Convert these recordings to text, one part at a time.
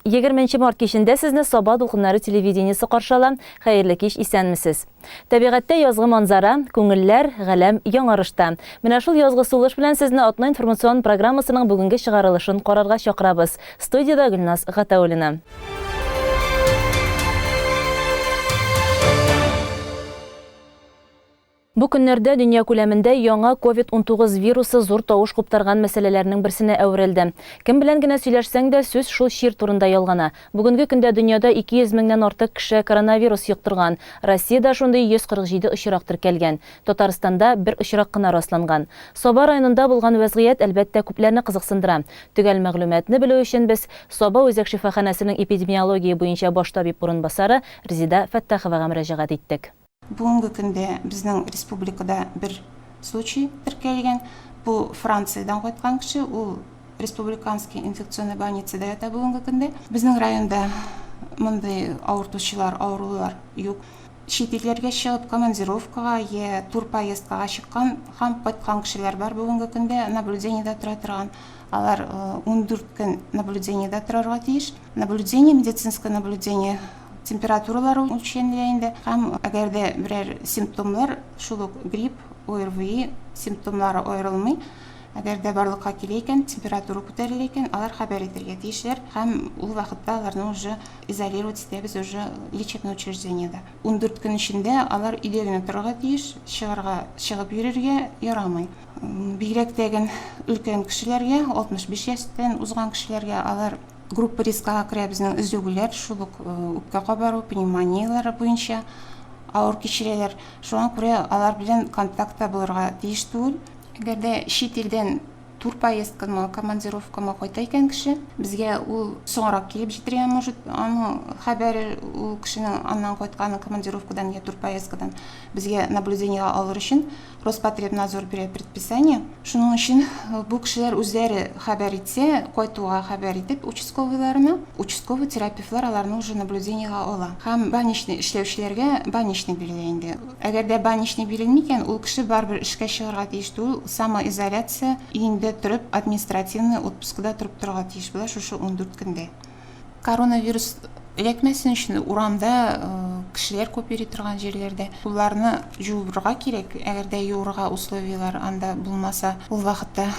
Егерменче март кичендә сезне Саба дулкыннары телевидениесе каршы ала. Хәерле кич, исәнмесез. Табигатьтә язгы манзара, күңелләр, галәм яңарышта. Менә шул язгы сулыш белән сезне Атна информацион программасының бүгенге чыгарылышын карарга чакырабыз. Студиядә Гөлназ Гатауллина. Бу көннәрдә дөнья күләмендә яңа Covid 19 вирусы зур тавыш куптарган мәсьәләләрнең берсенә әверелде. Кем белән генә сөйләшсәң дә, сүз шул чир турында ялгана. Бүгенге көндә дөньяда 200 меңнән артык кеше коронавирус йоктырган. Россиядә шундый 147 очрак теркәлгән. Татарстанда бер очрак кына расланган. Саба районында булган вәзгыять, әлбәттә, күпләрне кызыксындыра. Төгәл мәгълүматны белү өчен без Саба үзәк шифаханәсенең эпидемиология буенча баш табиб урынбасары Резеда Фәттаховага мөрәҗәгать иттек. Бүгенге көндә безнең республикада бер случай теркәлгән. Бу Франциядән кайткан кеше, ул Республиканский инфекционный больницада ята бүгенге көндә. Безнең районда мондый авыртучылар, авырулар юк. Чит илләргә чыгып, командировкага я турпоездкага чыккан һәм кайткан кешеләр бар бүгенге көндә наблюдениедә тора торган. Алар 14 көн наблюдениедә торырга тиеш. Наблюдение, медицинское наблюдение Температуралар үлчәнелә инде һәм әгәр дә берәр симптомнар, шул ук грипп, ОРВИ симптомнары аерылмый, әгәр дә барлыкка килә икән, температура күтәрелә икән, алар хәбәр итәргә тиешләр һәм ул вакытта аларны уже изолировать итәбез уже лечебный учреждениедә. 14 көн эчендә алар өйдә генә торырга тиеш, чыгарга, чыгып йөрергә ярамый. Бигрәк тә өлкән кешеләргә, 65 яшьтән узган кешеләргә алар Группа рискага керә безнең өзлегүләр, шул ук үпкә кабару, пневмонияләр буенча авыр кичерәләр. Шуңа күрә алар белән контактта булырга тиеш түгел. Әгәр дә чит илдән турпоездкамы, командировкамы кайта икән кеше, безгә ул соңрак килеп җитәргә может, аның хәбәре ул кешенең аннан кайтканы командировкадан я турпоездкадан безгә наблюдениегә алыр өчен Роспотребнадзор бирә предписание. Шуның өчен бу кешеләр үзләре хәбәр итсә, кайтуга хәбәр итеп участковыйларына, участковый терапевтлар аларны уже наблюдениегә ала. Һәм больничный эшләүчеләргә больничный бирелә инде. Әгәр дә больничный бирелми икән, ул кеше барыбер эшкә чыгарга тиеш түгел, самоизоляция, өендә торып, административный отпускыда торып торырга тиеш була шушы 14 көндә. Коронавирус эләкмәсен өчен урамда кешеләр күп йөри торган җирләрдә кулларны жуырга кирәк. Әгәр дә юырга условияләр анда булмаса, ул вакытта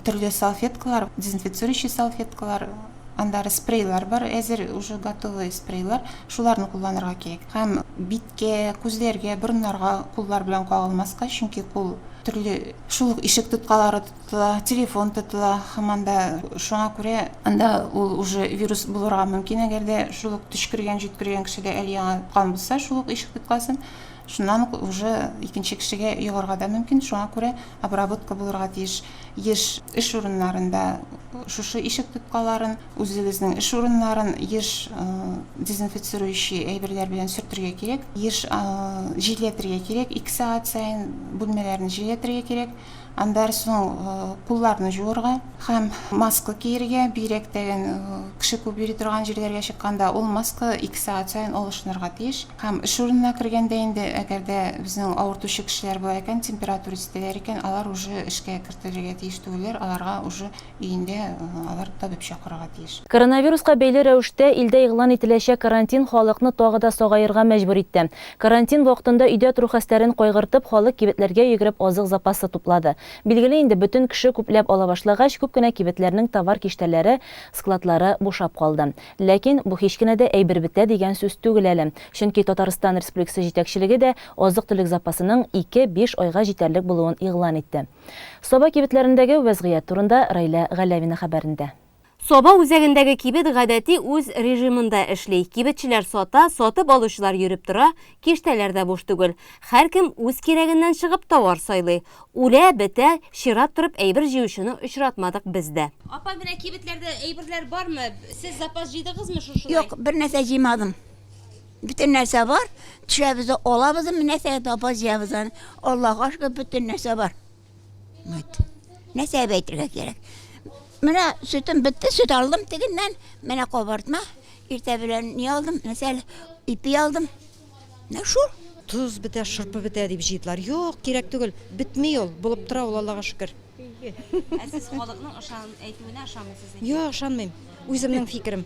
төрле салфеткалар, дезинфицирующий салфеткалар, андары спрейлар бар, әзер уже готовый спрейлар, шуларны кулланырга кирәк. Һәм биткә, күзләргә, борыннарга куллар белән кагылмаска, чөнки кул төрле шул ук ишек тоткалары тотыла, телефон тотыла һәм анда шуңа күрә анда ул уже вирус булырга мөмкин, әгәр дә шул ук төчкергән, җөткергән кешедә әле яңа кан булса, шул ук ишек тоткасын, шуннан ук уже икенче кешегә йогарга да мөмкин. Шуңа күрә обработка булырга тиеш. Еш эш урыннарында шушы ишек тоткаларын, үзегезнең эш урыннарын еш дезинфицирующий әйберләр белән сөртергә кирәк. Еш җилләтергә кирәк, 2 сәгать саен бүлмәләрне җилләтергә кирәк. Аннары соң кулларны җуырга һәм маска киергә, бигрәк тә кеше күп йөри торган җирләргә чыкканда, ул маска 2 сәгать саен алышынырга тиеш. Һәм эш урынына кергәндә инде, әгәр дә безнең авыртучы кешеләр була икән, температура җитәләр икән, алар уже эшкә кертелергә тиеш түгелләр, аларга уже өендә алар табиб чакырырга тиеш. Коронавируска бәйле рәвештә илдә игълан ителәчәк карантин халыкны тагы да сагаерга мәҗбүр итте. Карантин вакытында өйдә тору хәстәрен кайгыртып, халык кибетләргә йөгереп азык запасы туплады. Билгеле инде, бөтен кеше күпләп ала башлагач, күп кенә кибетләрнең товар киштәләре, складлары бушап калды. Ләкин бу һич кенә дә әйбер бетә дигән сүз түгел әле. Чөнки Татарстан Республикасы җитәкчелеге дә азык-төлек запасының ике-биш айга җитәрлек булуын игълан итте. Саба кибетләрендәге вәзгыять турында Райлә Галәвина хәбәрендә. Саба үзәгендәге кибет гадәти үз режимында эшли. Кибетчеләр сата, сатып алучылар йөреп тора, киштәләр дә буш түгел. Һәркем үз кирәгеннән чыгып товар сайлый. Үлә, бетә, чират торып әйбер җыючыны очратмадык без дә. Апа, менә кибетләрдә әйберләр бармы? Сез запас җыйдыгызмы шушылай? Юк, бер нәрсә җыймадым. Бөтен нәрсә бар. Төшәбез дә алабыз да, нәрсә таба җыябыз аны. Аллага шөкер, бөтен нәрсә бар. Вот. Нәрсә әйтергә кирәк? Менә сөтем бетте, сөт алдым тегеннән. Менә кабартма. Иртә белән ни алдым? Мәсәл, ипи алдым. Менә шул. Тоз бетә, шырпы бетә дип җыйдылар. Юк, кирәк түгел. Бетми ул, булып тора ул, Аллага шөкер. Ә сез халыкның ышан әйтүенә ышанмыйсыз инде? Юк, ышанмыйм. Үземнең фикерем.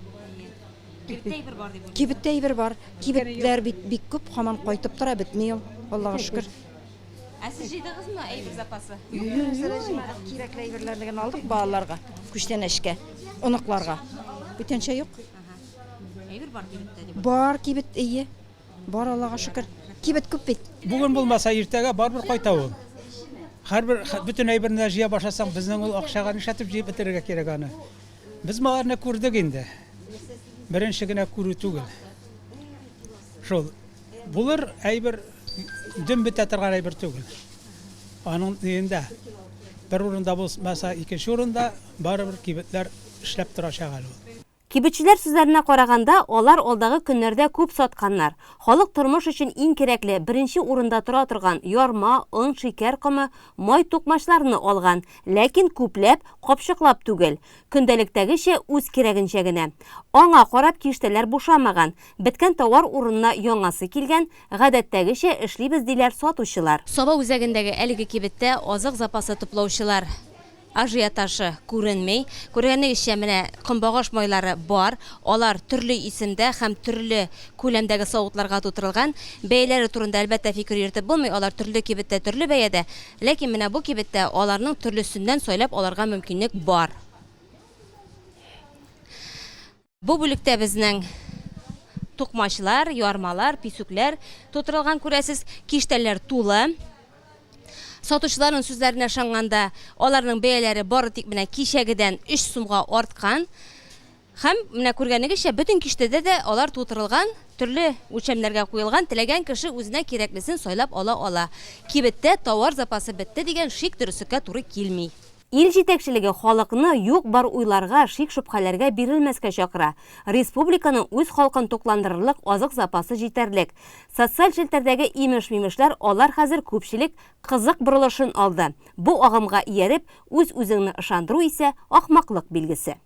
Кибеттә әйбер бар дип уйлыйсыз? Кибеттә әйбер бар. Кибетләр бит бик күп, һаман кайтып тора, бетми ул, Аллага шөкер. Ә сез җыйдыгызмы әйбер запасы? Юк, җыймадык. Кирәкле әйберләрне генә алдык балаларга, күчтәнәчкә, оныкларга. Бүтәнчә юк. Әйбер бар кибеттә дип. Бар кибет, әйе. Бар, Аллага шөкер. Кибет күп бит. Бүген булмаса, иртәгә барыбер кайта ул. Һәрбер бөтен әйберне дә җыя башласаң, безнең ул акчага нишләтеп җыеп бетерергә кирәк аны? Без аларны күрдек инде. Беренче генә күрү түгел. Шул. Булыр әйбер дөм бетә торган әйбер түгел. Аның өендә бер урында булмаса, икенче урында барыбер кибетләр эшләп торачак әле ул. Кибетчеләр сүзләренә караганда, алар алдагы көннәрдә күп сатканнар. Халык тормыш өчен иң кирәкле, беренче урында тора торган ярма, он, шикәр комы, май тукмачларны алган, ләкин күпләп, капчыклап түгел. Көндәлектәгечә, үз кирәгенчә генә. Аңа карап киштәләр бушамаган, беткән товар урынына яңасы килгән, гадәттәгечә эшлибез, диләр сатучылар. Саба үзәгендәге әлеге кибеттә азык запасы туплаучылар Ажиотажы күренми. Күргәнегезчә, менә көнбагыш майлары бар. Алар төрле исемдә һәм төрле күләмдәге савытларга тутырылган. Бәяләре турында, әлбәттә, фикер йөртеп булмый, алар төрле кибеттә төрле бәядә. Ләкин менә бу кибеттә аларның төрлесеннән сайлап алырга мөмкинлек бар. Бу бүлектә безнең тукмачлар, ярмалар, писүкләр тутырылган күрәсез. Киштәләр тулы. Сатучыларның сүзләренә ышанганда, аларның бәяләре бары тик менә кичәгедән 3 сумга арткан. Һәм менә күргәнегезчә, бөтен киштәдә дә алар тутырылган, төрле үлчәмнәргә куелган, теләгән кеше үзенә кирәклесен сайлап ала ала. Кибеттә товар запасы бетте дигән шик дөреслеккә туры килми. Ил җитәкчелеге халыкны юк-бар уйларга, шик-шөбһәләргә бирелмәскә чакыра. Республиканың үз халкын тукландырырлык азык запасы җитәрлек. Социаль челтәрдәге имеш-мимешләр алар хәзер күпчелек кызык борылышын алды. Бу агымга ияреп, үз-үзеңне ышандыру исә ахмаклык билгесе.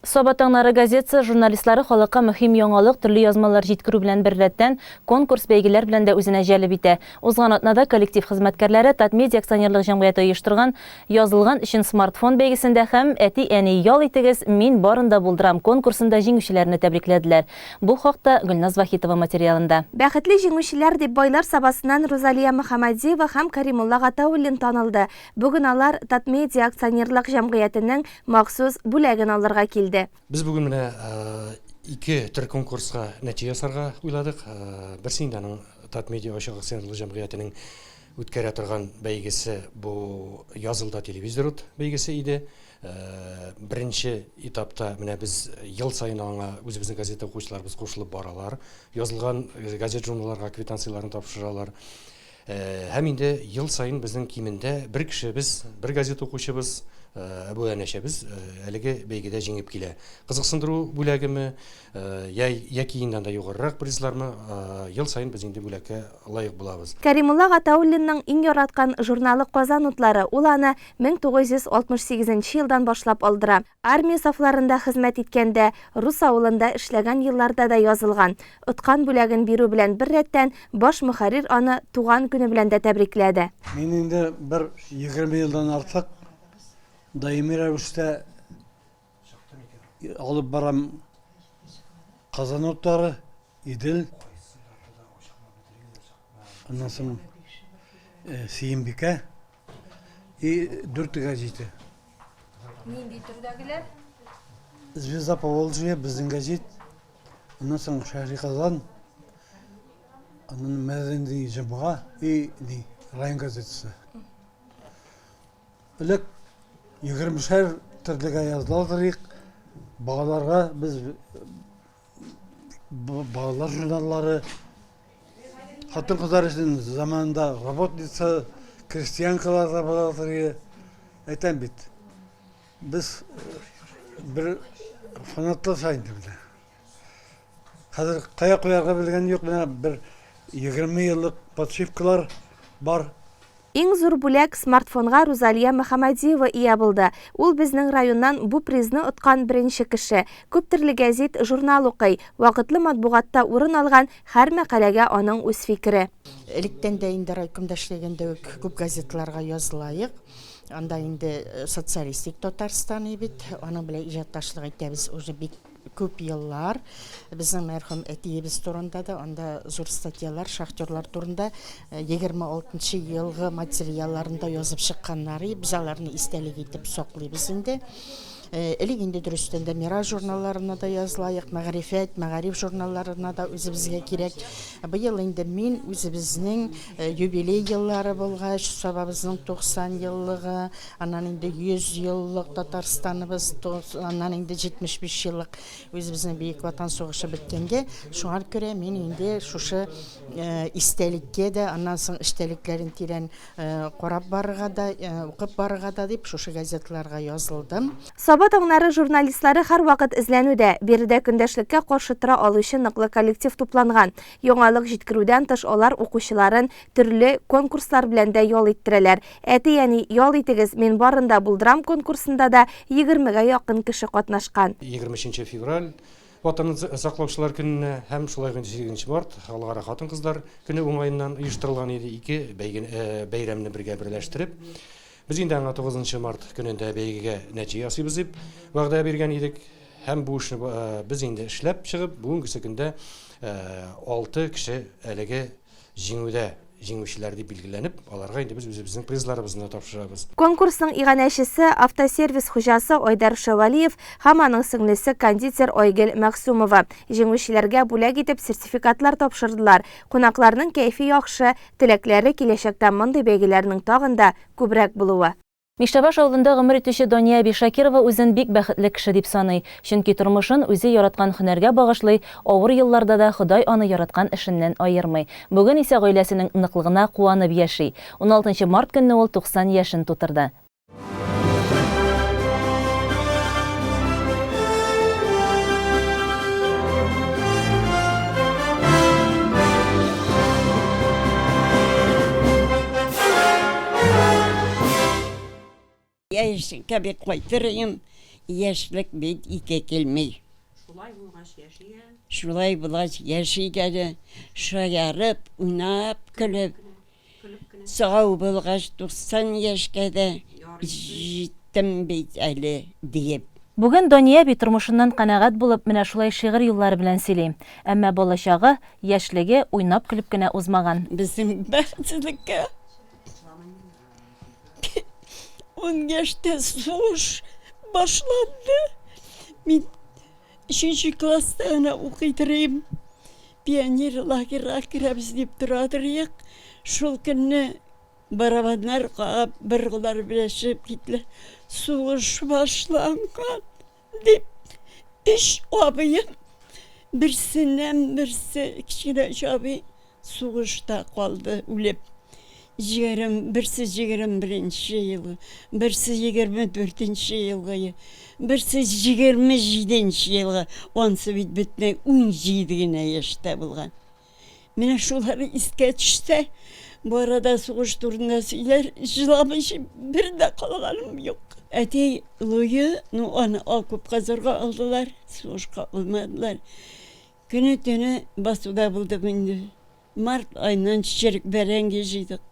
Саба таңнары газетасы журналистлары халыкка мөһим яңалык, төрле язмалар җиткерү белән беррәттән, конкурс-бәйгеләр белән дә үзенә җәлеп итә. Узган атнада коллектив хезмәткәрләре Татмедиа акционерлык җәмгыяте оештырган Язылган өчен смартфон бәйгесендә һәм Әти-әни, ял итегез, мин барын да булдырам конкурсында җиңүчеләрне тәбрикләделәр. Бу хакта Гөлназ Вахитова материалында. Бәхетле җиңүчеләр дип Байлар Сабасыннан Рузалия Мөхәммәдиева һәм Кәримулла Гатауллин танылды. Бүген алар Татмедиа акционерлык җәмгыятенең махсус бүләген алырга килде. Без бүген менә ике төр конкурска нәтиҗә ясарга уйладык. Берсе инде аның Татмедиа ачык акционерлык җәмгыятенең үткәрә торган бәйгесе бу Язылда телевизор ут бәйгесе иде. Беренче этапта менә без ел саен аңа үзебезнең газета укучыларыбыз кушылып баралар. Язылган газет-журналларга квитанцияләрен тапшыралар. Һәм инде ел саен безнең кимендә бер кешебез, бер газета укучыбыз, әбү-әнәчәбез әлеге бәйгедә җиңеп килә. Кызыксындыру бүләгеме, яки инде анда югарырак призлармы, ел саен без инде бүләккә лаек булабыз. Кәримулла Гатауллинның иң яраткан журналы Казан утлары, ул аны 1968 нче елдан башлап алдыра. Армия сафларында хезмәт иткәндә, рус авылында эшләгән елларда да язылган. Откан бүләген бирү белән беррәттән, баш мөхәррир аны туган көне белән дә тәбрикләде. Мин инде бер 20 елдан артык даими рәвештә алып барам Казан утлары, Идел, аннан соң Сөембикә. И дүрт гәҗите. Нинди төрдәгеләр? Звезда Поволжья, безнең гәҗит. Аннан соң Шәһри Казан. Аннан Мәдәни җомга и ни, район газетасы. Элек егермешәр төрлегә языладыр идек. Балаларга без балалар журналлары, хатын-кызлар өчен заманында работница, крестьянкалар да буладыр иде. Әйтәм бит, без бер фанатлар инде менә. Хәзер кая куярга белгән юк, менә бер 20 еллык подшивкалар бар. Иң зур бүләк, смартфонга Рузалия Мөхәммәдиева ия булды. Ул безнең районнан бу призны откан беренче кеше. Күп төрле гәзит, журнал укый. Вакытлы матбугатта урын алган һәр мәкаләгә аның үз фикере. Электән дә инде райкомда эшләгәндә үк күп газеталарга язылаек. Анда инде Социалистик Татарстан бит, аның белән иҗатташлык итәбез уже бик күп еллар. Безнең мәрхүм әтиебез турында да анда зур статьялар, шахтерлар турында 26 елгы материалларында язып чыкканнар. Без аларны истәлек итеп саклыйбыз инде. Элек инде дөрестән дә Мирас журналларына да язылаек, Мәгърифәт, Мәгариф журналларына да үзебезгә кирәк. Быел инде мин үзебезнең юбилей еллары булгач, Сабабызның 90 еллыгы, аннан инде 100 еллык Татарстаныбыз, аннан инде 75 еллык үзебезнең Бөек Ватан сугышы беткәнгә, шуңа күрә мин инде шушы истәлеккә дә, аннан соң эчтәлекләрен тирән Карап барырга да, укып барырга да дип шушы газеталарга язылдым. Саба таңнары журналистлары һәрвакыт эзләнүдә. Биредә көндәшлеккә каршы тора алучы ныклы коллектив тупланган. Яңалык җиткерүдән тыш алар укучыларын төрле конкурслар белән дә ял иттерәләр. Әти-әни, ял итегез, мин барын да булдырам конкурсында да егермегә якын кеше катнашкан. 23 февраль, Ватанны саклаучылар көненә һәм шулай ук инде 8 март Халыкара хатын-кызлар көне уңаеннан оештырылган иде ике бәйрәмне бергә берләштереп. Без инде аңа 9 март көнендә бәйгегә нәтиҗә ясыйбыз дип вәгъдә биргән идек. Һәм бу эшне без инде эшләп чыгып, бүгенгесе көндә 6 кеше әлеге җиңүдә җиңүчеләр дип билгеләнеп, аларга инде без үзебезнең призларыбызны да тапшырабыз. Конкурсның иганәчесе, автосервис хуҗасы Айдар Шәвәлиев һәм аның сеңлесе кондитер Айгөл Мәгъсүмова. Җиңүчеләргә бүләк итеп сертификатлар тапшырдылар. Кунакларның кәефе яхшы, теләкләре, киләчәктә мондый бәйгеләрнең тагын да күбрәк булуы. Миштәбаш авылында гомер итүче Дания әби Шакирова үзен бик бәхетле кеше дип саный. Чөнки тормышын үзе яраткан һөнәргә багышлый, авыр елларда да Ходай аны яраткан эшеннән аермый. Бүген исә гаиләсенең ныклыгына куанып яши. Уналтынчы март көнне ул 90 яшен тутырды. Яшьлеккә бик кайтыр идем, яшьлек бит ике килми. Шулай булгач яшик әле. Шулай булгач яшик әле, шаярып, уйнап, көлеп. Сау булгач 90 яшькә дә җиттем бит әле, диеп. Бүген Дания әби тормышыннан канәгать булып, менә шулай шигырь юллары белән сөйли. Әмма балачагы, яшьлеге уйнап-көлеп кенә узмаган. Безнең бәхетсезлеккә ун яшьтә сугыш башланды. Мин өченче класста гына укый торыйм. Пионер лагерьга керәбез дип тора торыйк. Шул көнне барабаннар кагып, быргылар белән чыгып киттеләр. Сугыш башланган дип, өч абыем берсеннән берсе, кечкенә өч абый сугышта калды үлеп. Егерме, берсе 21 елгы, берсе 24 елгы, берсе 27 елгы. Ансы бит бөтенләй 17 генә яшьтә булган. Менә шулар искә төшсә, бу арада сугыш турында сөйләр, җыламыйча бер дә калганым юк. Әти Луе, ну аны окопка зорга алдылар, сугышка алмадылар. Көне-төне басуда булдык инде. Март аеннан черек бәрәңге җыйдык.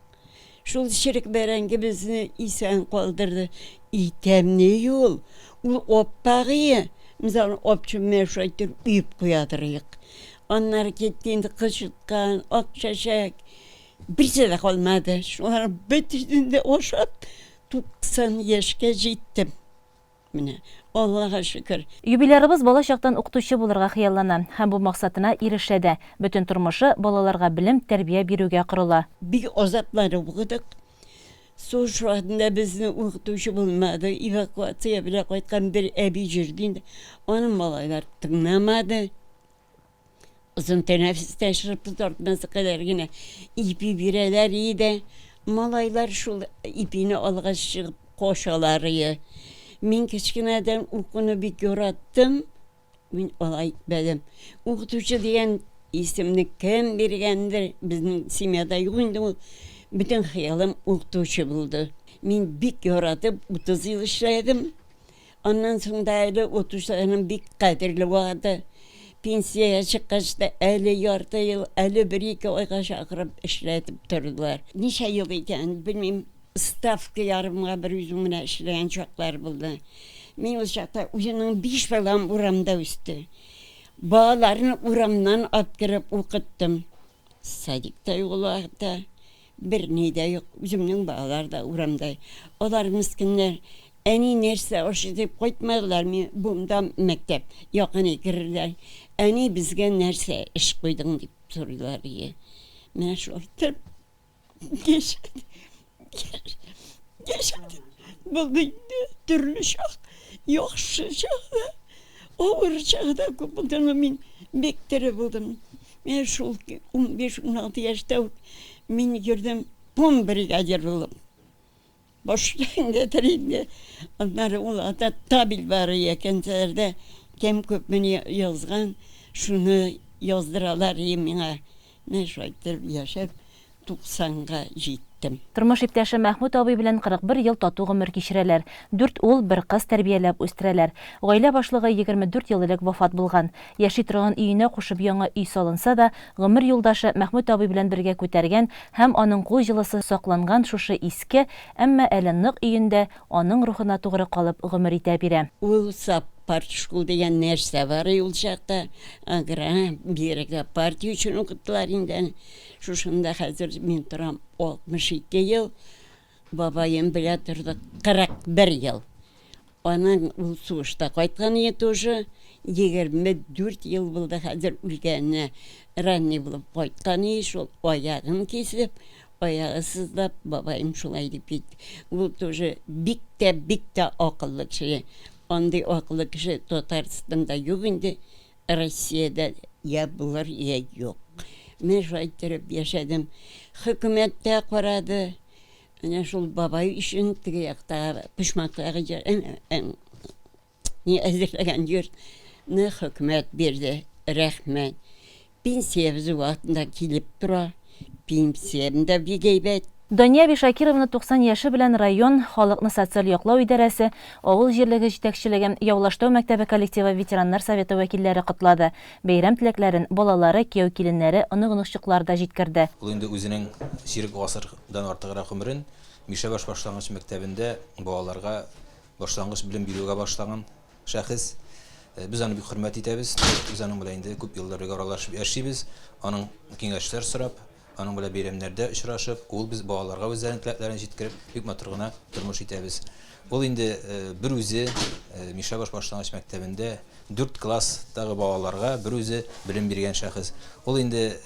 Шул черек бәрәңге безне исән калдырды. И тәмле ул! Ул аппак ие. Без аны апчым менә шулай итеп өеп куя торыйк. Аннары китте инде кычыткан, ак чәчәк. Берсе дә калмады. Шуларның бөтенесен дә ашап, 90 яшькә җиттем. Менә, Аллага шөкер. Юбилярыбыз бала чактан укытучы булырга хыяллана һәм бу максатына ирешә дә. Бөтен тормышы балаларга белем, тәрбия бирүгә корыла. Бик азапланып укыдык. Сугыш вакытында безне укытучы булмады. Эвакуация белән кайткан бер әби йөрде инде. Аны малайлар тыңламады. Озын тәнәфестә шырпы тартмасы кадәр генә ипи бирәләр иде. Малайлар шул ипине алгач чыгып качалар иде. Мин кечкенәдән укуны бик яраттым. Мин алай итмәдем. Укытучы дигән исемне кем биргәндер, безнең семьяда юк инде ул. Бөтен хыялым укытучы булды. Мин бик яратып 30 ел эшләдем. Аннан соң да әле укытучыларның бик кадерле вакыты. Пенсиягә чыккач та әле ярты ел, әле бер-ике айга чакырып эшләтеп тордылар. Ничә ел икәнен белмим. Ставка ярымга бер үзем генә эшләгән чаклар булды. Мин ул чакта үземнең биш балам урамда үсте. Балаларны урамнан алып кереп укыттым. Садик та юк ул вакытта, берни дә юк. Үземнең балалар да урамда. Алар мескеннәр, әни нәрсә ашый дип кайтмадылар, мин бумда мәктәп якын керерләр. Әни безгә нәрсә эш куйдың дип сорыйлар ие. Менә шулай итеп яшәдем. Яшәдем. Булды инде төрле чак. Яхшы чак та, авыр чагы да күп булды, но мин бик тере булдым. Менә шул 15-16 яшьтә үк мин йөрдем пом бригадир булып. Башлангадыр инде. Аннары ул ата табель бар кәнсәләрдә кем күпме язган, шуны яздыралар и миңа. Менә шулай иттереп яшәп, туксанга җиттем. Тормыш иптәше Мәхмүт абый белән 41 ел тату гомер кичерәләр. Дүрт ул, бер кыз тәрбияләп үстерәләр. Гаилә башлыгы 24 ел элек вафат булган. Яши торган өенә кушып яңа өй салынса да, гомер юлдашы Мәхмүт абый белән бергә күтәргән һәм аның кул җылысы сакланган шушы иске, әмма әле нык өендә аның рухына тугры калып гомер итә бирә. Ул сап партшкул дигән нәрсә бар и ул чакта, агра, бигрәк тә партия өчен укыттылар инде аны. Шушында хәзер мин торам 62 ел, бабаем белә тордык 41 ел. Аның ул сугышта кайткан ие тоже, 24 ел булды хәзер үлгәненә. Ранний булып кайткан ие шул, аягын кисеп, аягы сызлап, бабаем шулай дип китте. Ул тоже бик тә, бик тә акыллы кеше. Андый акыллы кеше Татарстанда юк инде, Россиядә я булыр, я юк. Менә шулай иттереп яшәдем. Хөкүмәт тә карады. Менә шул бабай өчен теге яктагы почмактагы ни әзерләгән йортны хөкүмәт бирде. Рәхмәт. Пенсиябез вакытында килеп тора. Пенсиям дә бик әйбәт. Дания Бишакировна 90 яше белән район халыкны социаль яклау идарәсе, авыл җирлеге җитәкчелеге, Явлаштау мәктәбе коллективы, ветераннар советы вәкилләре котлады. Бәйрәм теләкләрен балалары, кияү-киленнәре, онык-оныкчыклар да җиткерде. Ул инде үзенең чирек гасырдан артыграк гомерен Мишәбаш башлангыч мәктәбендә балаларга башлангыч белем бирүгә багышлаган шәхес. Без аны бик хөрмәт итәбез. Без аның белән инде күп еллар бергә аралашып яшибез. Аның киңәшләр сорап, аның белән бәйрәмнәрдә очрашып, ул без балаларга үзләренең теләкләрен җиткереп, бик матур гына тормыш итәбез. Ул инде бер үзе Мишәбаш башлангыч мәктәбендә дүрт класстагы балаларга бер үзе белем биргән шәхес. Ул инде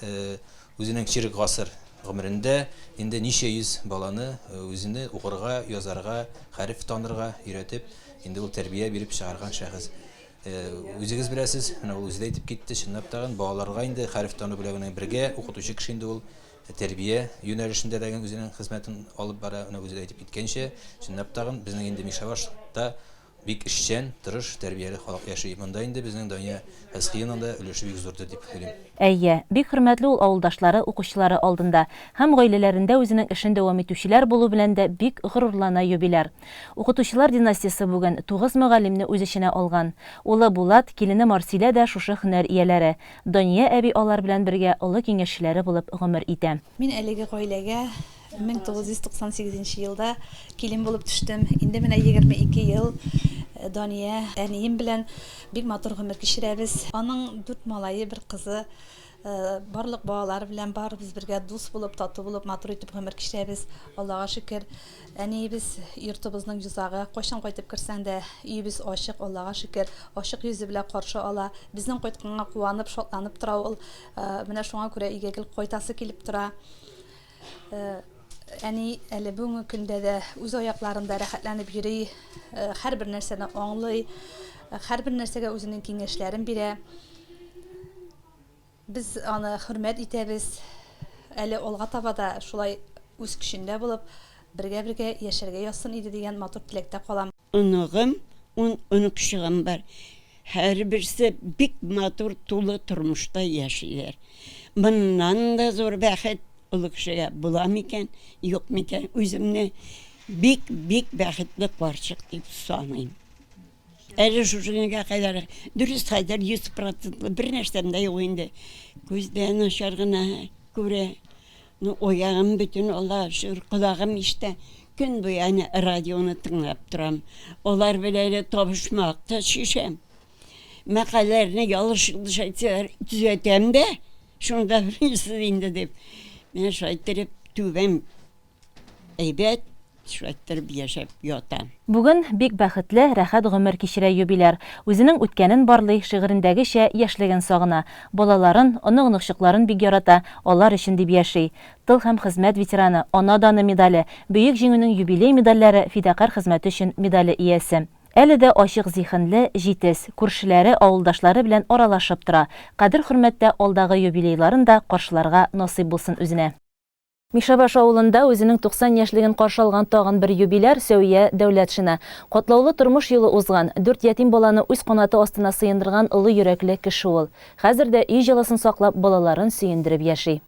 үзенең чирек гасыр гомерендә инде ничә йөз баланы үзене укырга, язарга, хәреф танырга өйрәтеп, инде ул тәрбия биреп чыгарган шәхес. Үзегез беләсез, менә ул үзе дә әйтеп китте, чынлап тагын балаларга инде хәреф тану белән генә бергә укытучы кеше инде ул тәрбия юнәлешендә дә үзенең хезмәтен алып бара, менә үзе дә әйтеп киткәнчә, чынлап тагын безнең инде Мишәбашта бик эшчән, тырыш, тәрбияле халык яши. Монда инде безнең Дания Фәсхиевнаның да өлеше бик зурдыр дип уйлыйм. Әйе, бик хөрмәтле ул авылдашлары, укучылары алдында. Һәм гаиләләрендә үзенең эшен дәвам итүчеләр булу белән дә бик горурлана юбиляр. Укытучылар династиясе бүген тугыз мөгаллимне үз эченә алган. Улы Булат, килене Марсилә дә шушы һөнәр ияләре. Дания әби алар белән бергә олы киңәшчеләре булып гомер итә. Мин әлеге гаиләгә 1998 нче елда килен булып төштем. Инде менә 22 ел Дания әнием белән бик матур гомер кичерәбез. Аның дүрт малае, бер кызы. Барлык балалары белән барыбыз бергә дус булып, тату булып, матур итеп гомер кичерәбез. Аллага шөкер. Әниебез йортыбызның йозагы. Кайчан кайтып керсәң дә, өебез ачык, Аллага шөкер. Ачык йөзе белән каршы ала. Безнең кайтканга куанып, шатланып тора ул. Менә шуңа күрә өйгә гел кайтасы килеп тора. Әни әле бүгенге көндә дә үз аякларында рәхәтләнеп йөри, һәрбер нәрсәне аңлый, һәрбер нәрсәгә үзенең киңәшләрен бирә. Без аны хөрмәт итәбез. Әле алга таба да шулай үз көчендә булып, бергә-бергә яшәргә язсын иде дигән матур теләктә калам. Оныгым, ун оныкчыгым бар. Һәрберсе бик матур тулы тормышта яшиләр. Моннан да зур бәхет олы кешегә була микән, юк микән? Үземне бик-бик бәхетле карчык дип саныйм. Әле шушы көнгә кадәр, дөрес, хәзер 100 процентлы бер нәрсәм дә юк инде. Күз дә начар гына күрә. Ну, аягым бөтен, Аллага шөкер, колагым ишетә. Көн буе әнә радионы тыңлап торам. Алар белән әле табышмак та чишәм. Мәкаләләрне ялгыш-йолдыш әйтсәләр, төзәтәм дә, шуны да белмисез инде дип. Менә шулай иттереп түбәм әйбәт, шулай иттереп яшәп ятам. Бүген бик бәхетле, рәхәт гомер кичерә юбиляр. Үзенең үткәнен барлый, шигырендәгечә, яшьлеген сагына. Балаларын, онык-оныкчыкларын бик ярата, алар өчен дип яши. Тыл һәм хезмәт ветераны, Ана даны медале, Бөек Җиңүнең юбилей медальләре, Фидакарь хезмәте өчен медале иясе. Әле дә ачык зиһенле, җитез, күршеләре, авылдашлары белән аралашып тора. Кадер-хөрмәттә алдагы юбилейларын да каршыларга насыйп булсын үзенә. Мишәбаш авылында үзенең 90 яшьлеген каршы алган тагын бер юбиляр, Сәвия Дәүләтшина. Катлаулы тормыш юлы узган, дүрт ятим баланы үз канаты астына сыендырган олы йөрәкле кеше ул. Хәзер дә өй җылысын саклап, балаларын сөендереп яши.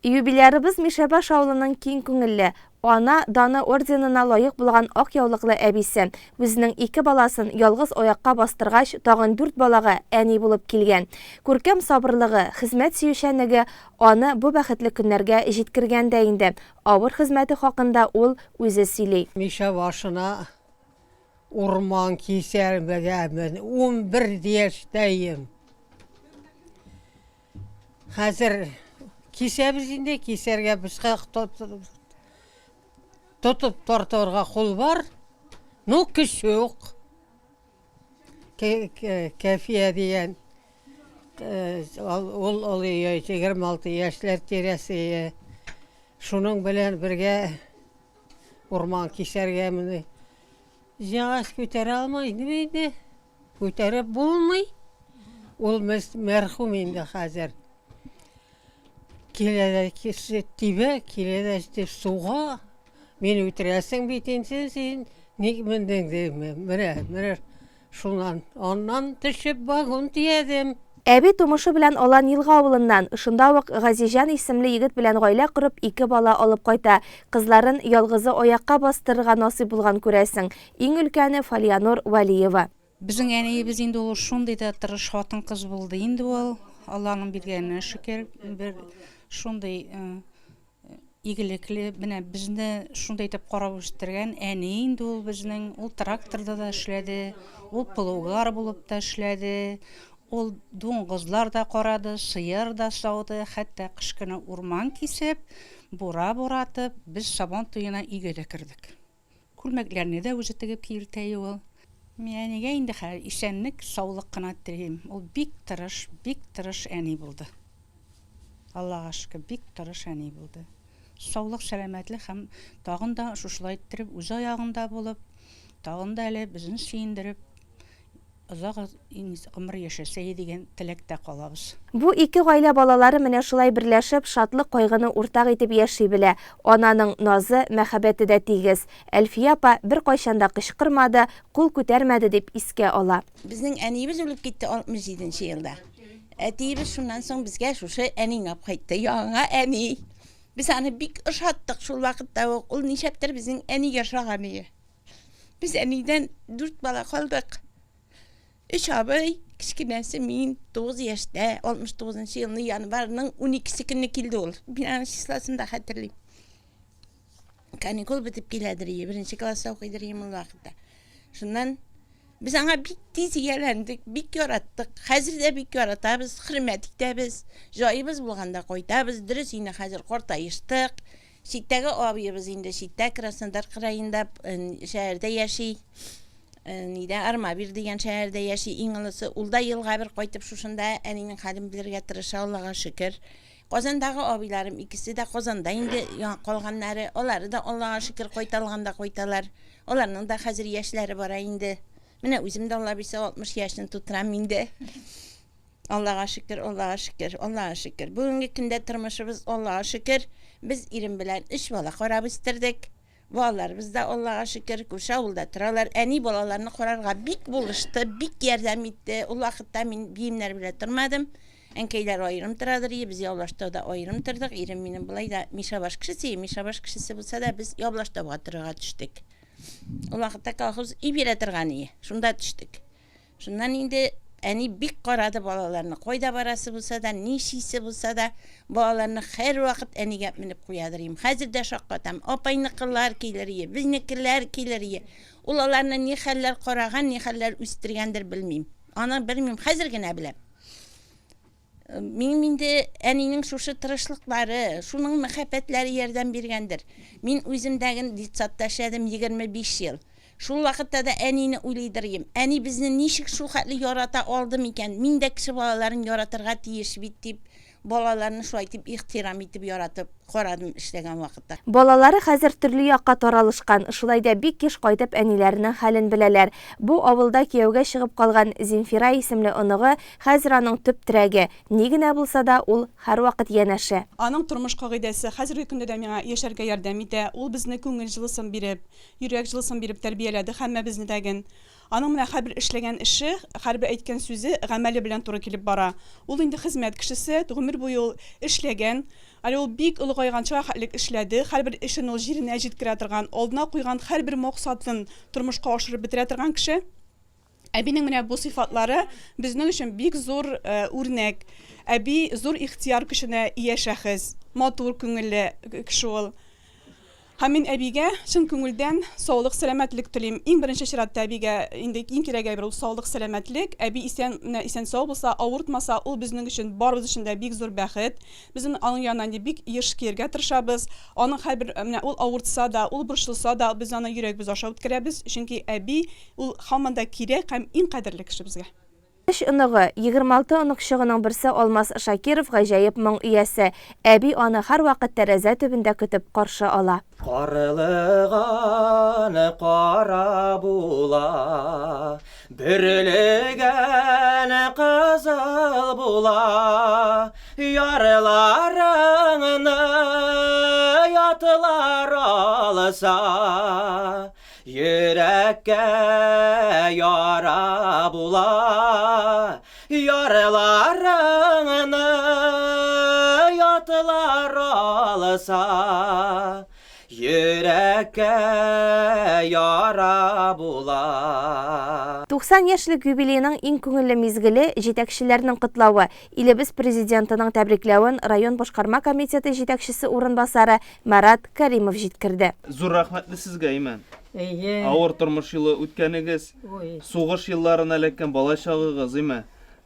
Юбилярыбыз Мишәбаш авылының киң күңелле, Ана даны орденына лаек булган ак яулыклы әбисе. Үзенең ике баласын ялгыз аякка бастыргач, тагын дүрт балага әни булып килгән. Күркәм сабырлыгы, хезмәт сөючәнлеге аны бу бәхетле көннәргә җиткергән дә инде. Авыр хезмәте хакында ул үзе сөйли. Мишәбашына урман кисәргәмен, 11 яшьтәем. Хәзер кисәбез инде, кисәргә пычкак тотып тартырга кул бар, ну көч юк. Кәфия дигән ул олы 26 яшьләр тирәсе. Шуның белән бергә урман кисәргә менә җиһаз күтәрә алмый инде. Күтәреп булмый. Ул мәрхүм инде хәзер. Килә дә тибә, килә дә җитеп суга. Мине үтерәсең бит инде син, ник мендең дим. Менә, менә шуннан, аннан төшеп вагон төядем. Әби тумышы белән Алан Елга авылыннан. Шунда ук Газизҗан исемле егет белән гаилә корып, ике бала алып кайта. Кызларын ялгызы аякка бастырырга насыйп булган, күрәсең. Иң өлкәне Фалиянур Вәлиева. Безнең әниебез инде ул шундый да тырыш хатын-кыз булды инде ул. Алланың биргәненә шөкер, бер шундый игелекле, менә безне шундый итеп карап үстергән әни инде ул безнең. Ул тракторда да эшләде, ул плугар булып та эшләде, ул дуңгызлар да карады, сыер да сауды, хәтта кыш көне урман кисеп, бура буратып, без Сабан туена өйгә дә кердек. Күлмәкләрне дә үзе тегеп киертә ул. Мин әнигә инде хәзер исәнлек, саулык кына телим. Ул бик тырыш, бик тырыш әни булды. Аллага шөкер, бик тырыш әни булды. Саулык, сәламәтлек һәм тагын да шушылай иттереп үз аягында булып, тагын да әле безне сөендереп, озак гомер яшәсә иде дигән теләктә калабыз. Бу ике гаилә балалары менә шулай берләшеп, шатлык-кайгыны уртак итеп яши белә. Ананың назы, мәхәббәте дә тигез. Әлфия апа беркайчан да кычкырмады, кул күтәрмәде дип искә ала. Безнең әниебез үлеп китте 67 нче елда. Әтиебез шуннан соң безгә шушы әнине алып кайтты. Яңа әни. Без аны бик ошаттык шул вакытта ук. Ул нишләптер безнең әнигә ошаган иде. Без әнидән дүрт бала калдык. Өч абый, кечкенәсе мин, 9 яшьтә, 69 елны январьның 12 көнне килде ул. Мин аның числосын да хәтерлим. Каникул бетеп киләдер, беренче класста укыйдыр идем ул вакытта. Шуннан без аңа бик тиз ияләндек, бик яраттык. Хәзер дә бик яратабыз, хөрмәт итәбез. Җаебыз булганда кайтабыз. Дөрес, инде хәзер картаештык. Читтәге абыебыз инде читтә, Краснодар краенда шәһәрдә яши. Нидә Армавир дигән шәһәрдә яши иң олысы. Ул да елга бер кайтып шушында әнинең хәлен белергә тырыша, Аллага шөкер. Казандагы абыйларым икесе дә Казанда инде калганнары. Алары да Аллага шөкер кайта алганда кайталар. Аларның да хәзер яшьләре бара инде. Менә үзем дә Алла бирсә 60 яшен тутырам инде. Аллага шөкер, Аллага шөкер, Аллага шөкер. Бүгенге көндә тормышыбыз Аллага шөкер. Без ирем белән өч бала карап үстердек. Балаларыбыз да Аллага шөкер, күрше авылда торалар. Әни балаларны карарга бик булышты, бик ярдәм итте. Ул вакытта мин биемнәр белән тормадым. Әнкәйләр аерым торадыр ие, без Явлаштауда аерым тордык. Ирем минем болай да Мишәбаш кешесе, Мишәбаш кешесе булса да, без Явлаштауга торырга төштек. Ул вакытта колхоз өй бирә торган ие, шунда төштек. Шуннан инде әни бик карады балаларны. Кайда барасы булса да, нишисе булса да, балаларны һәрвакыт әнигә менеп куядыр ием. Хәзер дә шаккатам. Апайныкылар килер ие, безнекеләр килер ие. Ул аларны ни хәлләр караган, ни хәлләр үстергәндер, белмим. Аны белмим, хәзер генә беләм. Минем инде әнинең шушы тырышлыклары, шуның мәхәббәтләре ярдәм биргәндер. Мин үзем дәген детсадта эшләдем 25 ел. Шул вакытта да әнине уйлыйдыр идем. Әни безне ничек шул хәтле ярата алды микән? Мин дә кеше балаларын яратырга тиеш бит дип, балаларны шулай итеп ихтирам итеп яратып карадым эшләгән вакытта. Балалары хәзер төрле якка таралышкан, шулай да бик еш кайтып әниләренең хәлен беләләр. Бу авылда кияүгә чыгып калган Земфира исемле оныгы хәзер аның төп терәге, ни генә булса да, ул һәрвакыт янәшә. Аның тормыш кагыйдәсе хәзерге көндә дә миңа яшәргә ярдәм итә. Ул безне күңел җылысын биреп, йөрәк җылысын биреп тәрбияләде һәммәбезне дәген. Аның менә һәрбер эшләгән эше, һәрбер әйткән сүзе гамәле белән туры килеп бара. Ул инде хезмәт кешесе, гомер буе ул эшләгән. Әле ул бик олыгайганчыга хәтлек эшләде, һәрбер эшен ул җиренә җиткерә торган, алдына куйган һәрбер максатын тормышка ашырып бетерә торган кеше. Әбинең менә бу сыйфатлары безнең өчен бик зур үрнәк. Әби зур ихтыяр көченә ия шәхес, матур күңелле кеше ул. Һәм мин әбигә чын күңелдән саулык, сәламәтлек телим. Иң беренче чиратта әбигә инде иң кирәк әйбер ул саулык, сәламәтлек. Әби исән, менә исән-сау булса, авыртмаса, ул безнең өчен, барыбыз өчен дә бик зур бәхет. Без аның янына инде бик еш килергә тырышабыз. Аның һәрбер, менә ул авыртса да, ул борчылса да, без аны йөрәгебез аша үткәрәбез. Чөнки әби ул һаман да кирәк һәм иң кадерле кеше безгә. Өч оныгы, 26 оныкчыгының берсе Алмаз Шакиров гаҗәеп моң иясе. Әби аны һәрвакыт тәрәзә төбендә көтеп каршы ала. Карлыган кара була, Бөрлегән кызыл була, Ярларыңны ятлар алса, Йөрәккә яра була, Яраларыңны ятлар алса, Йөрәккә яра була. 90 яшьлек юбилейның иң күңелле мизгеле, җитәкчеләрнең котлавы. Илебез Президентының тәбрикләвен район башкарма комитеты җитәкчесе урынбасары Марат Кәримов җиткерде. Зур рәхмәтле сезгә, Имән. Әйе. Авыр тормыш юлы үткәнегез, Ой. сугыш елларына эләккән бала чагыгыз, име?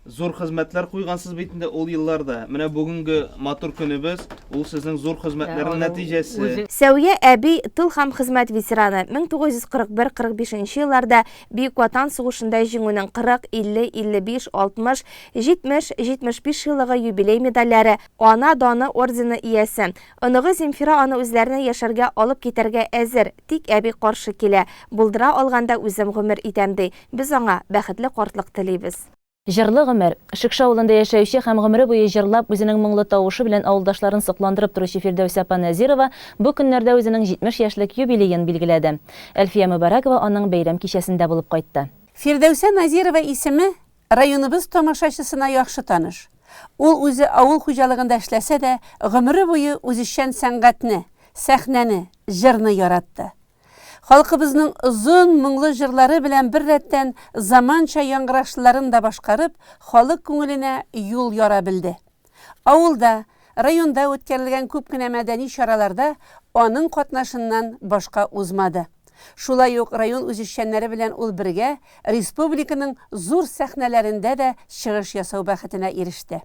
Зур хезмәтләр куйгансыз бит инде ул елларда. Менә бүгенге матур көнебез, ул сезнең зур хезмәтләрнең нәтиҗәсе. Сәвия әби, тыл һәм хезмәт ветераны, 1941-45 нче елларда Бөек Ватан сугышында Җиңүнең 40, 50, 55, 60, 70, 75 еллыгы юбилей медальләре, Ана даны ордены иясе. Оныгы Земфира аны үзләренә яшәргә алып китәргә әзер, тик әби каршы килә. Булдыра алганда үзем гомер итәм, ди. Без аңа бәхетле картлык телибез. Җырлы гомер. Шекше авылында яшәүче һәм гомере буе җырлап, үзенең моңлы тавышы белән авылдашларын сокландырып торучы Фирдәүсә апа Нәзирова бу көннәрдә үзенең 70 яшьлек юбилеен билгеләде. Әлфия Мөбарәкова аның бәйрәм кичәсендә булып кайтты. Фирдәүсә Назирова исеме Районыбыз тамашачысына яхшы таныш. Ул үзе авыл хуҗалыгында эшләсә дә, гомере буе үзешчән сәнгатьне, сәхнәне, җырны яратты. Халкыбызның озын, моңлы җырлары белән беррәттән заманча яңгырашлыларын да башкарып, халык күңеленә юл яра белде. Авылда, районда үткәрелгән күп кенә мәдәни чараларда аның катнашыннан башка узмады. Шулай ук район үзешчәннәре белән ул бергә республиканың зур сәхнәләрендә дә чыгыш ясау бәхетенә иреште.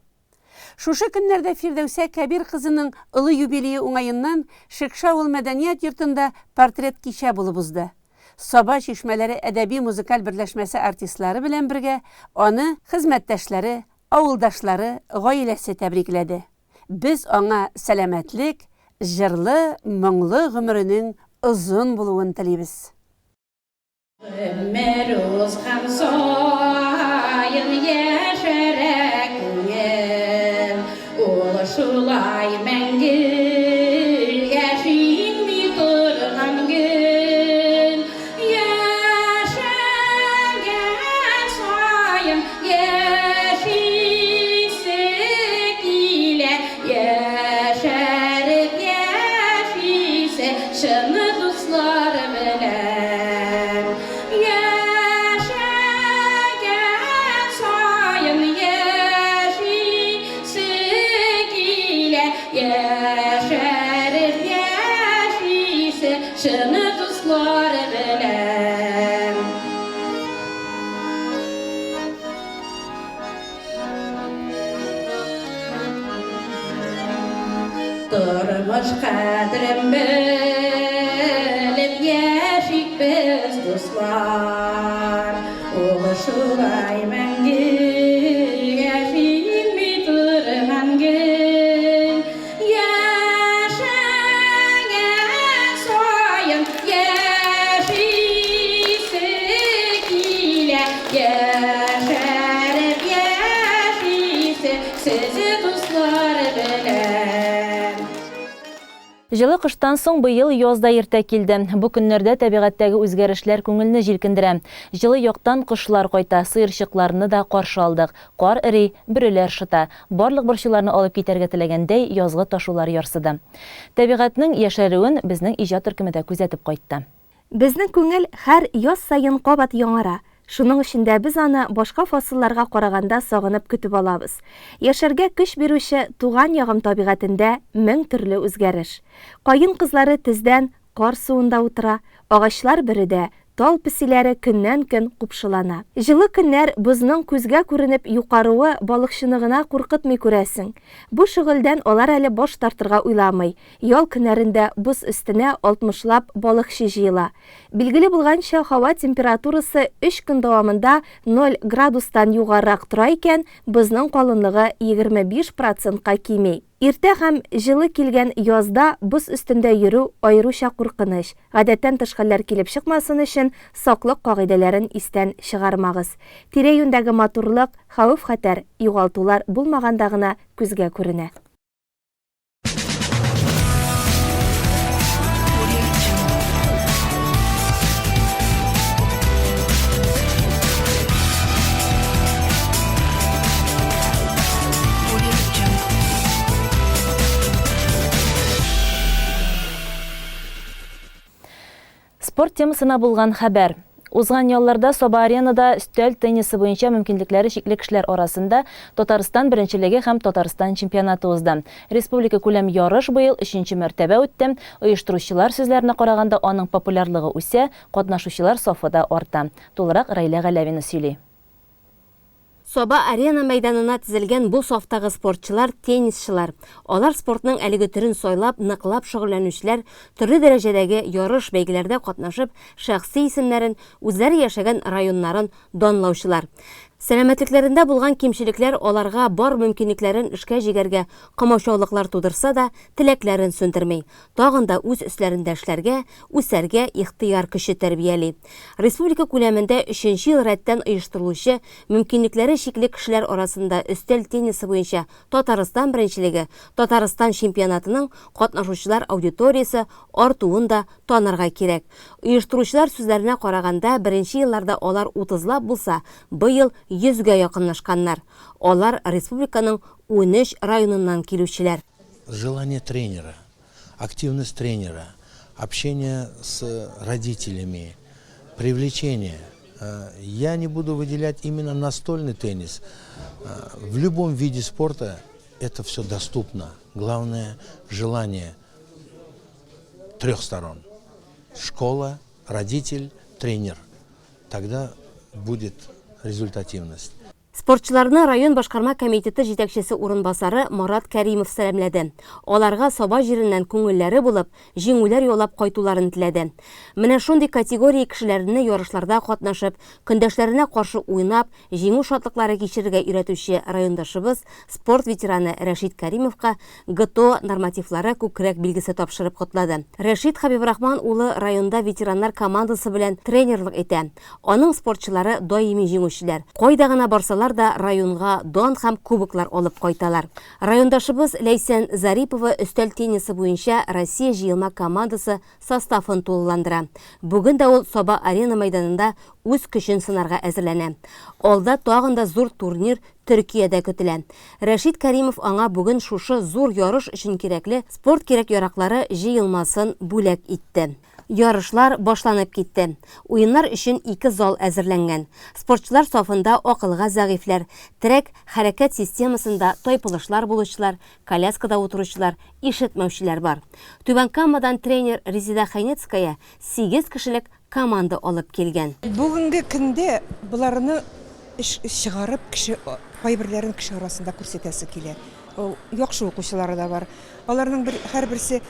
Шушы көннәрдә Фирдәүсә Кәбир кызының олы юбилее уңаеннан Шекше авыл мәдәният йортында портрет-кичә булып узды. Саба чишмәләре әдәби-музыкаль берләшмәсе артистлары белән бергә аны хезмәттәшләре, Авылдашлары, гаиләсе тәбрикләде. Без аңа сәламәтлек, җырлы, моңлы гомеренең озын булуын телибез. Гомер узган саен яшәрә күңел, Ул шулай мәңгегә шиңми торган гөл. Яшәгән саен яшисе. дуслар белән. Яшәгән саен яшисе килә, яшәреп яшисе чын дуслар белән. Тормыш кадерен белеп яшик без, дуслар. Ул шулай мәңгегә шиңми торган гөл. Яшәгән саен яшисе килә, яшәреп яшисе сез дуслар белән. Җылы кыштан соң быел яз да иртә килде. Бу көннәрдә табигатьтәге үзгәрешләр күңелне җилкендерә. Җылы яктан кошлар кайта, сыерчыкларны да каршы алдык. Кар эри, бөреләр шыта. Барлык борчуларны алып китәргә теләгәндәй, язгы ташулар ярсыды. Табигатьнең яшәрүен безнең иҗат төркеме дә күзәтеп кайтты. Безнең күңел һәр яз саен кабат яңара. Шуның өчен дә без аны башка фасылларга караганда сагынып көтеп алабыз. Яшәргә көч бирүче туган ягым табигатендә мең төрле үзгәреш. Каен кызлары тездән кар суында утыра, агачлар бөредә, тал песиләре көннән-көн купшылана. Җылы көннәр, бозның күзгә күренеп юкаруы балыкчыны гына куркытмый күрәсең. Бу шөгыльдән алар әле баш тартырга уйламый. Ял көннәрендә боз өстенә алтмышлап балыкчы җыела. Билгеле булганча, һава температурасы өч көн дәвамында ноль градустан югарырак тора икән, бозның калынлыгы 25 процентка кими. Иртә һәм җылы килгән язда боз өстендә йөрү аеруча куркыныч. Гадәттән тыш хәлләр килеп чыкмасын өчен саклык кагыйдәләрен истән чыгармагыз. Тирә-юньдәге матурлык, хәвеф-хәтәр, югалтулар булмаганда гына күзгә күренә. Спорт темасына булган хәбәр. Узган ялларда Саба-Аренада өстәл теннисы буенча мөмкинлекләре чикле кешеләр арасында Татарстан беренчелеге һәм Татарстан чемпионаты узды. Республика күләм ярыш быел өченче мәртәбә үтте. Оештыручылар сүзләренә караганда, аның популярлыгы үсә, катнашучылар сафы да арта. Тулырак Райлә Галәвина сөйли. Саба-Арена мәйданына тезелгән бу сафтагы спортчылар, теннисчылар. Алар спортның әлеге төрен сайлап, ныклап шөгыльләнүчеләр, төрле дәрәҗәдәге ярыш-бәйгеләрдә катнашып, шәхси исемнәрен, үзләре яшәгән районнарын данлаучылар. Сәламәтлекләрендә булган кимчелекләр аларга бар мөмкинлекләрен эшкә җигәргә комачаулыклар тудырса да, теләкләрен сүндерми, тагын да үз өсләрендә эшләргә, үсәргә ихтыяр көче тәрбияли. Республика күләмендә өченче ел рәттән оештырылучы мөмкинлекләре чикле кешеләр арасында өстәл теннисы буенча Татарстан беренчелеге, Татарстан чемпионатының катнашучылар аудиториясе артуын да танырга кирәк. Оештыручылар сүзләренә караганда, беренче елларда алар утызлап булса, быел йөзгә якынлашканнар. Алар республиканың 13 районыннан килүчеләр. Желание тренера, активность тренера, общение с родителями, привлечение. Э, я не буду выделять именно настольный теннис. Э, в любом виде спорта это все доступно. Главное – желание трех сторон. Школа, родитель, тренер. Тогда будет результативность. Спортчыларны район башкарма комитеты җитәкчесе урынбасары Марат Кәримов сәламләде. Аларга Саба җиреннән күңелләре булып, җиңүләр яулап кайтуларын теләде. Менә шундый категория кешеләрне ярышларда катнашып, көндәшләренә каршы уйнап, җиңү шатлыклары кичерергә өйрәтүче райондашыбыз, спорт ветераны Рәшит Кәримовка ГТО нормативлары күкрәк билгесе тапшырып котлады. Рәшит Хәбибрахман улы районда ветераннар командасы белән тренерлык итә. Аның спортчылары даими җиңүчеләр. Кайда гына барсалар да районга дан һәм кубоклар алып кайталар. Райондашыбыз Ләйсән Зарипова өстәл теннисы буенча Россия җыелма командасы составын тулыландыра. Бүген дә ул Саба-Арена мәйданында үз көчен сынарга әзерләнә. Алда тагын да зур турнир Төркиядә көтелә. Рәшит Кәримов аңа бүген шушы зур ярыш өчен кирәкле спорт кирәк-яраклары җыелмасын бүләк итте. Ярышлар башланып китте. Уеннар өчен ике зал әзерләнгән. Спортчылар сафында акылга зәгыйфьләр, терәк хәрәкәт системасында тайпылышлар булучылар, коляскада утыручылар, ишетмәүчеләр бар. Түбән Камадан тренер Резеда Хайнецкая сигез кешелек команда алып килгән. Бүгенге көндә боларны эш чыгарып кеше кайберләрен кеше арасында күрсәтәсе килә. Яхшы укучылары да бар. Аларның бер һәрберсе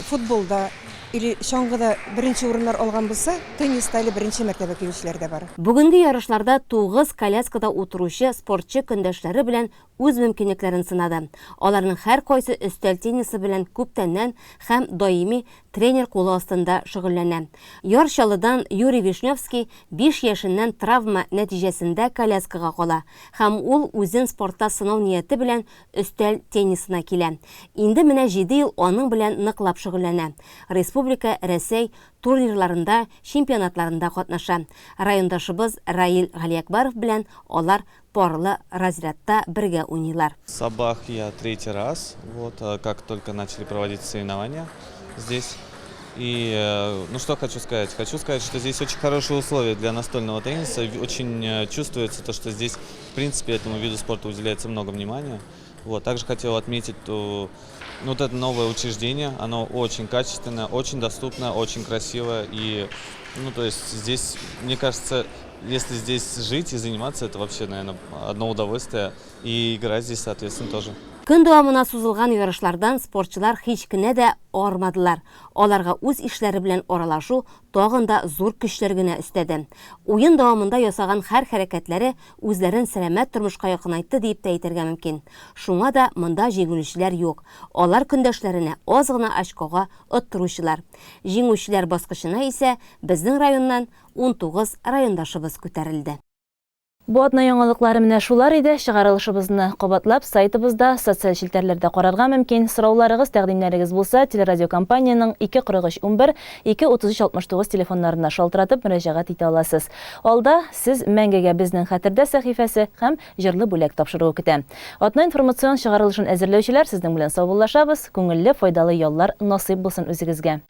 футболда или чаңгыда беренче урыннар алган булса, тенниста әле беренче мәртәбә килүчеләр дә бар. Бүгенге ярышларда тугыз коляскада утыручы спортчы көндәшләре белән үз мөмкинлекләрен сынады. Аларның һәркайсы өстәл теннисы белән күптәннән һәм даими тренер кулы астында шөгыльләнә. Яр Чаллыдан Юрий Вишневский биш яшеннән травма нәтиҗәсендә коляскага кала һәм ул үзен спортта сынау нияте белән өстәл теннисына килә. Инде менә җиде ел аның белән ныклап шөгыльләнә. Республика, Рәсәй турнирларында, чемпионатларында катнаша. Райондашыбыз Раил Галиәкбаров белән алар парлы разрядта бергә уйныйлар. Сабах я третий раз, вот, как только начали проводить соревнования здесь. И, ну что хочу сказать? Хочу сказать, что здесь очень хорошие условия для настольного тенниса. Очень чувствуется то, что здесь, в принципе, этому виду спорта уделяется много внимания. Вот. Также хотел отметить, то, ну, вот это новое учреждение, оно очень качественное, очень доступное, очень красивое. И, ну, то есть здесь, мне кажется, если здесь жить и заниматься, это вообще, наверное, одно удовольствие. И играть здесь, соответственно, тоже. Көн дәвамына сузылган ярышлардан спортчылар һич кенә дә армадылар. Аларга үз ишләре белән аралашу тагын да зур көчләр генә өстәде. Уен дәвамында ясаган һәр хәрәкәтләре үзләрен сәламәт тормышка якынайтты диеп тә әйтергә мөмкин. Шуңа да монда җиңелүчеләр юк. Алар көндәшләренә аз гына очкога оттыручылар. Җиңүчеләр баскычына исә безнең районнан 19 райондашыбыз күтәрелде. Бу атна яңалыклары менә шулар иде. Чыгарылышыбызны кабатлап, сайтыбызда, социаль челтәрләрдә карарга мөмкин. Сорауларыгыз, тәкъдимнәрегез булса, телерадиокомпаниянең 2 43 11, 2 33 69 телефоннарына шалтыратып мөрәҗәгать итә аласыз. Алда Сез мәңгегә безнең хәтердә сәхифәсе һәм Җырлы бүләк тапшыруы көтә. Атна информацион чыгарылышын әзерләүчеләр сезнең белән саубуллашабыз. Күңелле, файдалы яллар насыйп булсын үзегезгә.